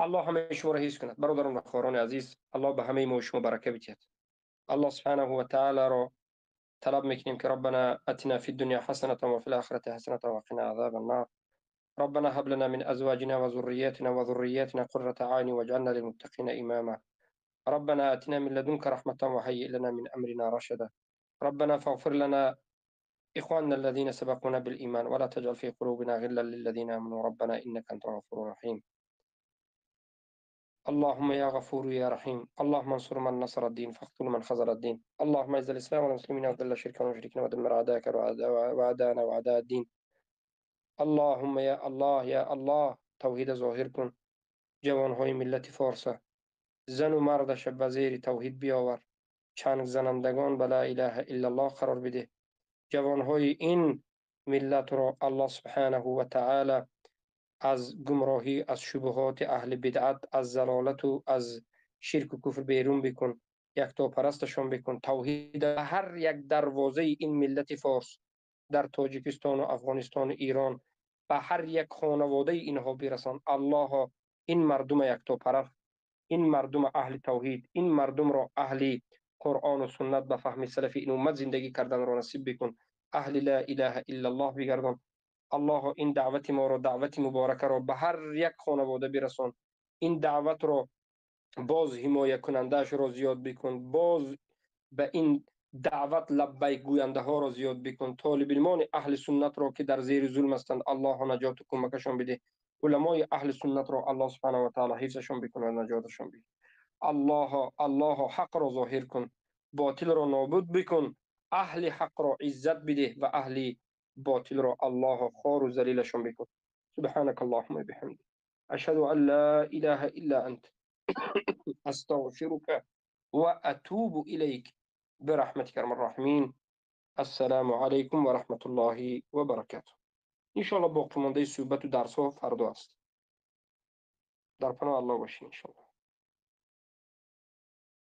Аллоҳ ҳамаи шуморо ҳифз кунад. Бародарон ва хоҳарони азиз, Аллоҳ ба ҳамаи мо ва шумо барака бидиҳад. Аллоҳ субҳанаҳу ва таъолоро талаб мекунем, ки Роббана атина фид дунё ҳасанатан ва фил охирати ҳасанатан ва қина азобан нор. Роббана ҳаб лана мин азвоҷина ва зурриятина ва зурриятина қуррата аъюнин ваҷъална лилмуттақина имома. Роббана атина мин ладунка раҳматан ва ҳаййиъ лана мин амрина рашада. Роббана фағфир лана إخواننا الذين سبقونا بالإيمان ولا تجعل في قلوبنا غلا للذين آمنوا ربنا إنك أنت الغفور الرحيم. اللهم يا غفور يا رحيم، اللهم انصر من نصر الدين فاقتل من خذل الدين. اللهم اعز الإسلام والمسلمين وذل الشرك والمشركين ودمر أعداءك وأعداءنا وأعداء الدين. اللهم يا الله يا الله، توحید ظاهر کن. جوانهای ملت فارس، زن و مردش به زیر توحید بیاور. چنگ زنندگان به لا اله الا الله قرار بده. جوانهای این ملت را الله سبحانه و تعالی از گمراهی، از شبهات اهل بدعت، از ضلالت و از شرک و کفر بیرون بکن. یکتا پرستشان بکن. توحید هر یک دروازه این ملت فارس در تاجیکستان و افغانستان و ایران به هر یک خانواده اینها برسان. الله این مردم یکتا پرست، این مردم اهل توحید، این مردم را اهل قرآن و سنت به فهم سلف این امت زندگی کردن را نصیب بکن. اهل لا اله الا الله بگردان. الله این دعوت ما را، دعوت مبارکه را به هر یک خانواده برسان. این دعوت را باز حمایه کننده‌اش را زیاد بکن. باز به این دعوت لبیک گوینده ها را زیاد بکن. طالب علمان اهل سنت را که در زیر ظلم هستند الله نجات و کمکشان بده. علمای اهل سنت را الله سبحانه و تعالی حفظشان بکن و نجاتشان بده. الله الله حق را ظاهر کن، باطل را نابود بکن. اهل حق را عزت بده و اهل باطل را الله خوار و ذلیلشان بکن. سبحانك اللهم بحمدك، اشهد ان لا اله الا انت، استغفرك واتوب اليك برحمتك ارحم الراحمين. السلام علیکم و رحمت الله و برکاته. ان شاء الله باقی مانده صحبت و درس ها فردا است. در پناه الله باشین ان شاء الله.